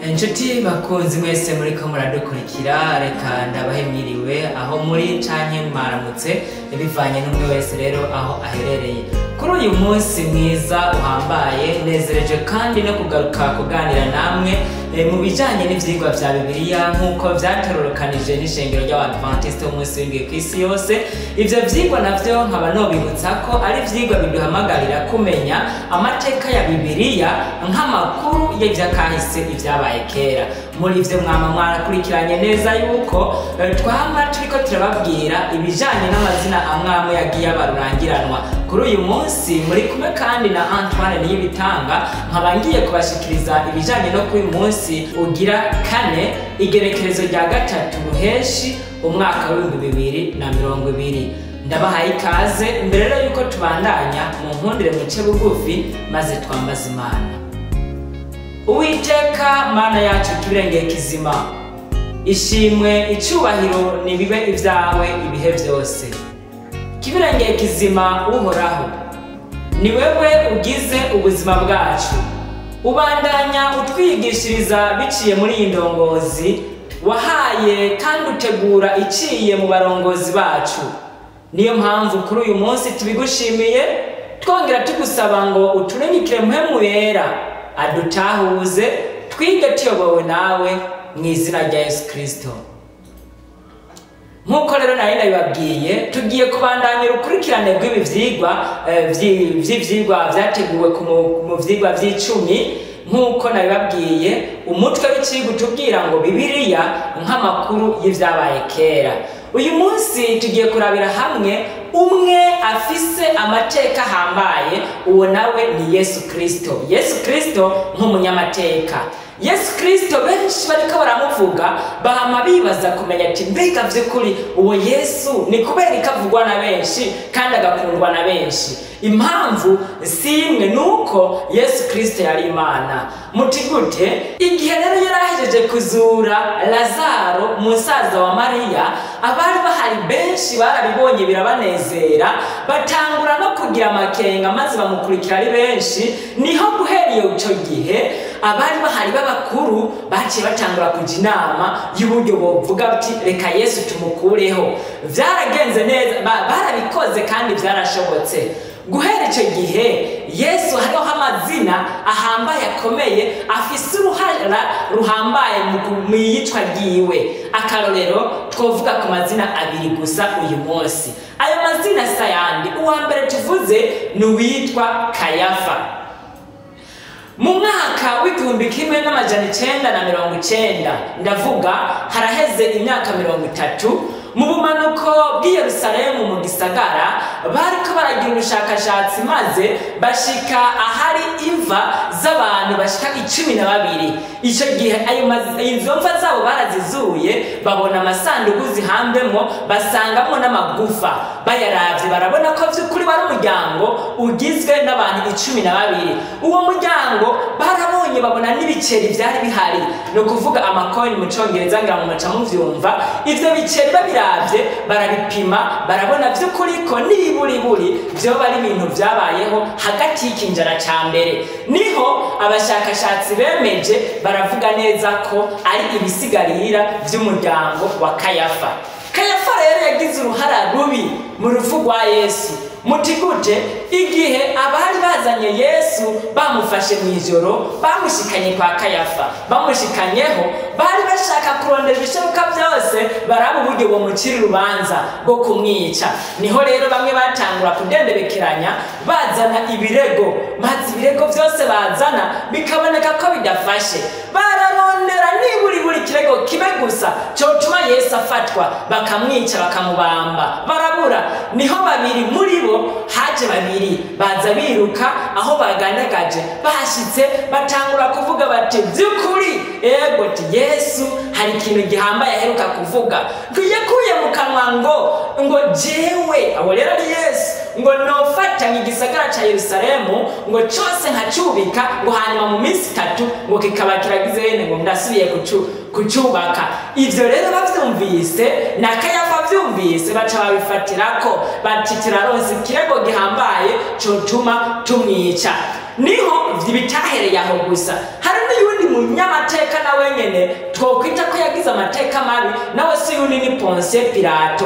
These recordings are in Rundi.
Inshuti bakunzi mwese muriko muradukurikira, reka ndabahe mwiriwe aho muri canke mwaramutse, bivanye n'umwe wese rero aho aherereye. Kuri uyu munsi mwiza uhambaye, nezereje kandi no kugaruka kuganira namwe mu bijanye n'ivyigwa vya Bibiliya nk'uko vyatororokanije n'ishengero ry'Abadventiste b'umunsi w'indwi kw'isi yose. Ivyo vyigwa navyo nkaba nobibutsa ko ari ivyigwa biduhamagarira kumenya amateka ya Bibiliya nk'amakuru y'ivyakahise, ivyabaye kera. Muri ivyo mwama mwarakurikiranye neza yuko twama turiko turababwira ibijanye n'amazina amwe amwe yagiye abarurangiranwa. Kuri uyu munsi muri kumwe kandi na Antoine Niyibitanga, nkaba ngiye kubashikiriza ibijanye no kuri uyu munsi ugira kane, igerekerezo rya 3 Ruheshi, umwaka w'2020. Ndabahaye ikaze. Imbere rero yuko tubandanya, mu nkundire muce bugufi maze twambaze Imana. Uwiteka Mana yacu kibirengeye kizima, ishimwe icubahiro nibibe ibyawe ibihe byose. Kibirengeye kizima Uhoraho, ni wewe ugize ubuzima bwacu, ubandanya utwigishiriza biciye muri iyi ndongozi wahaye kandi utegura iciye mu barongozi bacu. Niyo mpamvu kuri uyu munsi tubigushimiye, twongera tugusaba ngo uturungikire Mpwemu Yera adutahuze, twige tuyobowe nawe, mu izina rya Yesu Kristo. Nk'uko rero nari nabibabwiye, tugiye kubandanya urukurikirane rw'ibi vyigwa vy'ivyigwa vyateguwe mu vyigwa vy'icumi. Nk'uko nabibabwiye, umutwe w'icigwa utubwira ngo Bibiliya nk'amakuru y'ivyabaye kera. Uyu munsi tugiye kurabira hamwe umwe afise amateka ahambaye, uwo nawe ni Yesu Kristo. Yesu Kristo nk'umunyamateka. Yesu Kristo benshi bariko baramuvuga, bahama bibaza kumenya ati mbega vy'ukuri uwo Yesu ni kubera ikavugwa na benshi kandi agakundwa na benshi? Impamvu si imwe, nuko Yesu Kristo yari Imana. Muti gute? Igihe rero yarahejeje kuzura Lazaro, musaza wa Mariya, abari bahari benshi barabibonye birabanezera, batangura no kugira amakenga maze bamukurikira ari benshi. Niho guhera ico gihe abari bahari b'abakuru baciye batangura kuja inama y'uburyo bovuga bati reka Yesu tumukureho. Vyaragenze neza, barabikoze kandi vyarashobotse. Guhera ico gihe Yesu hariho amazina ahambaye akomeye afise uruhara ruhambaye mu iyicwa ryiwe. Akarorero twovuga ku mazina abiri gusa uyu munsi. Ayo mazina si ayandi, uwa mbere tuvuze ni uwitwa Kayafa. Mu mwaka w'1990, ndavuga haraheze imyaka 30, mu bumanuko bw'i Yerusalemu mu gisagara bariko baragira ubushakashatsi maze bashika ahari imva z'abantu bashika 12. Ico gihe izo mva zabo barazizuye, babona amasanduku zihambemwo, basangamo n'amagufa. Bayaravye barabona ko vy'ukuri wari umuryango ugizwe n'abantu 12. Uwo muryango barabonye babona n'ibiceri vyari bihari, ni ukuvuga amakoini mu congereza, ngira ngo muca muvyumva. Ivyo biceri babiravye barabipima, barabona vy'ukuri ko n'ibiburiburi vyoba ari ibintu vyabayeho hagati y'ikinjana ca mbere. Niho abashakashatsi bemeje baravuga neza ko ari ibisigarira vy'umuryango wa Kayafa. Kayafa rero yagize uruhara rubi mu rupfu rwa Yesu. Muti gute? Igihe abari bazanye Yesu bamufashe mw'ijoro, bamushikanye kwa Kayafa, bamushikanyeho bari bashaka kurondera ibishoboka byose baraba uburyo bomucira urubanza rwo kumwica. Niho rero bamwe batangura kudendebekeranya bazana ibirego, maze ibirego byose bazana bikaboneka ko bidafashe. Bararondera niburi buri kirego kimwe gusa cotuma Yesu afatwa, bakamwica bakamubamba, barabura. Niho babiri muri bo haje babiri baza biruka aho bagandagaje, bahashitse batangura kuvuga bati by'ukuri ego ti Yesu hari ikintu gihambaye aheruka kuvuga, yakuye mu kanwa ngo jewe, abo rero ari Yesu, ngo nofata igisagara ca Yerusalemu ngo cose nkacubika, ngo hanyuma mu minsi 3 ngo kikaba kiragize, ngo ndasubiye kucubaka. Ivyo rero bavyumvise na Kayafa avyumvise, baca babifatirako bati turaronse ikirego gihambaye cotuma tumwica. Niho bitahereye aho gusa, hari n'uyundi munyamateka na wenyene twokwita ko yagize amateka mabi, nawe si yundi ni Ponce Pilato.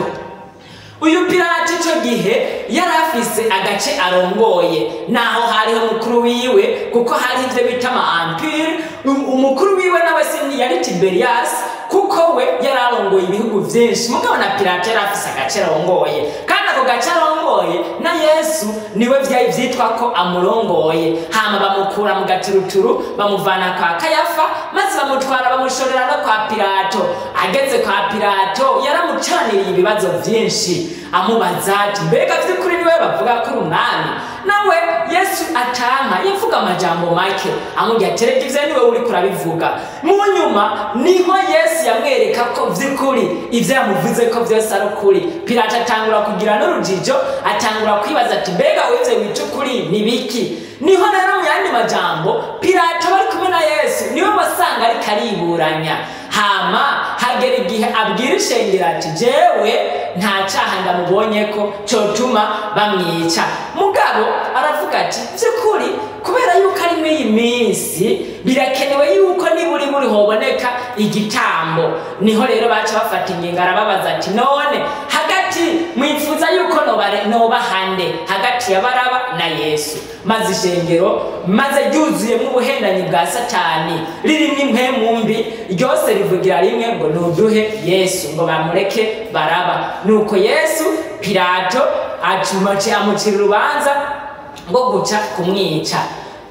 Uyu Pilato ico gihe yari afise agace arongoye, naho hariho mukuru wiwe, kuko hari ivyo bita ama empire. Umukuru wiwe nawe si yari Tiberias, kuko we yari arongoye ibihugu vyinshi. Mugabo na Pilato yari afise agace arongoye, kandi ako gace arongoye na Yesu niwe vyari vyitwa ko amurongoye. Hama bamukura mu gaturuturu, bamuvana kwa Kayafa, maze bamutwara bamushorera no kwa Pilato. Ageze kwa Pilato yaramucaniriye ibibazo vyinshi, amubaza ati mbega vy'ukuri niwe bavuga ko uri umwami? Nawe Yesu atanka, yavuga amajambo make, amubwira ati erega ivyo niwe uriko urabivuga. Mu nyuma niho Yesu yamwereka ko vy'ukuri ivyo yamuvuze ko vyose ari ukuri. Pilato atangura kugira n'urujijo, atangura kwibaza ati mbega wivyo wica ukuri ni biki? Niho rero mu yandi majambo Pilato bari kumwe na Yesu niwe wasanga ariko ariburanya. Hama hagera igihe abwira ishengero ati jewe nta caha ndamubonye ko cotuma bamwica. Mugabo aravuga ati vy'ukuri kubera yuko ari muri iyi minsi birakenewe yuko niburi buri hoboneka igitambo. Niho rero baca bafata ingingo, arababaza ati none hagati mwifuza yuko noba hande hagati ya Baraba na Yesu? Maze ishengero maze ryuzuyemwo ubuhendanyi bwa Satani, ririmwo impwemu mbi, ryose rivugira rimwe ngo nuduhe Yesu, ngo bamureke Baraba. Nuko Yesu Pilato amucira urubanza ngo guca kumwica.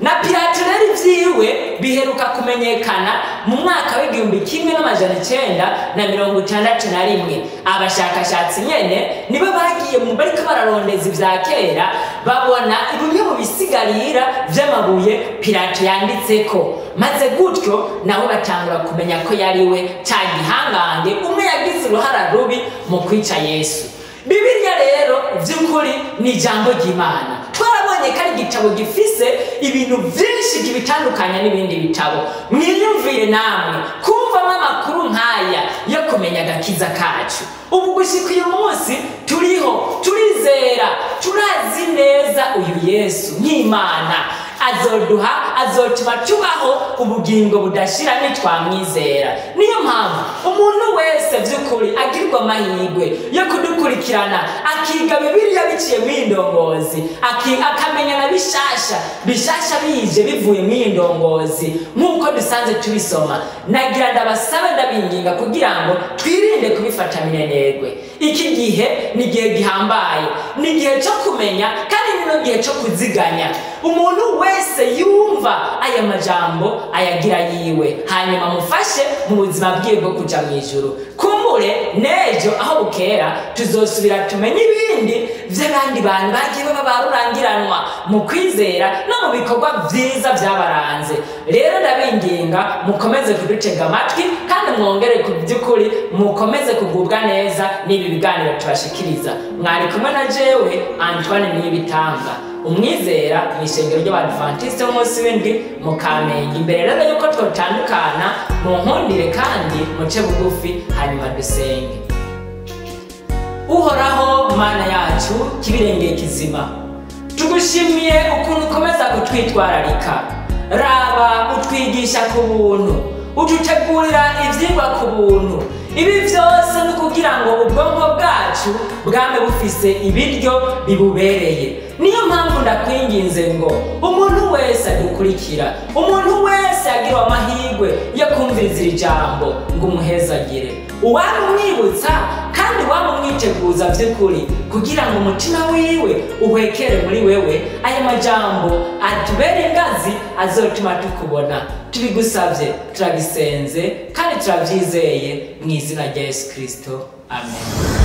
Na Pilato rero ivyiwe biheruka kumenyekana mu mwaka w'1961. Abashakashatsi nyene nibo bagiye mu bariko bararondeza ivya kera, babona bimwe mu bisigarira vy'amabuye Pilato yanditseko, maze gutyo nawe batangura kumenya ko yari we ca gihangange umwe yagize uruhara rubi mu kwica Yesu. Bibiliya rero vy'ukuri ni ijambo ry'Imana. Twarabonye ko ari igitabo gifise ibintu vyinshi kibitandukanya n'ibindi bitabo. Mwiyumvire namwe kumvamwo amakuru nk'aya yo kumenya agakiza kacu. Ubu gushika uyu munsi turiho, turizera, turazi neza uyu Yesu nk'Imana azoduha, azotuma tubaho ubugingo budashira nitwamwizera. Niyo mpamvu umuntu wese vy'ukuri agirwa amahirwe yo kudukurikirana, akiga Bibiliya biciye mw'iyi ndongozi, akamenya na bishasha bishasha bije bivuye mw'iyi ndongozi nk'uko dusanze tubisoma. Nagira ndabasabe, ndabinginga kugira ngo twirinde kubifata minenegwe. Iki gihe ni igihe gihambaye, ni igihe cyo kumenya kandi ni n'igihe cyo kuziganya. Umuntu wese yumva aya majambo ayagira yiwe, hanyuma amufashe mu buzima bwiwe bwo kuja mw'ijuru. Kumbure n'ejo aho bukera tuzosubira tumenye ibindi vy'abandi bantu bagiye baba barurangiranwa mu kwizera no mu bikorwa vyiza vyabaranze. Rero ndabinginga mukomeze kudutega amatwi kandi mwongere ku by'ukuri mukomeze kugubwa neza n'ibi biganiro tubashikiriza. Mwari kumwe na jewe Antoine Niyibitanga, umwizera mw'ishengero ry'Abadventiste b'umunsi w'indwi mu Kamenge. Imbere rero yuko twotandukana, munkundire kandi muce bugufi hanyuma dusenge. Uhoraho Mana yacu kibirengeye kizima, tugushimiye ukuntu ukomeza kutwitwararika. Raba utwigisha ku buntu, udutegurira ivyigwa ku buntu. Ibi vyose ni ukugira ngo ubwonko bwacu bwame bufise ibiryo bibubereye. Niyo mpamvu ndakwinginze ngo umuntu wese adukurikira, umuntu wese agira amahirwe yo kumviriza iri jambo ngo umuhezagire, uwamumwibutsa kandi wamumwiteguza vy'ukuri, kugira ngo umutima wiwe uhwekere muri wewe. Aya majambo atubere ingazi azotuma tukubona. Tubigusavye, turabisenze kandi turavyizeye mu izina rya Yesu Kristo, amen.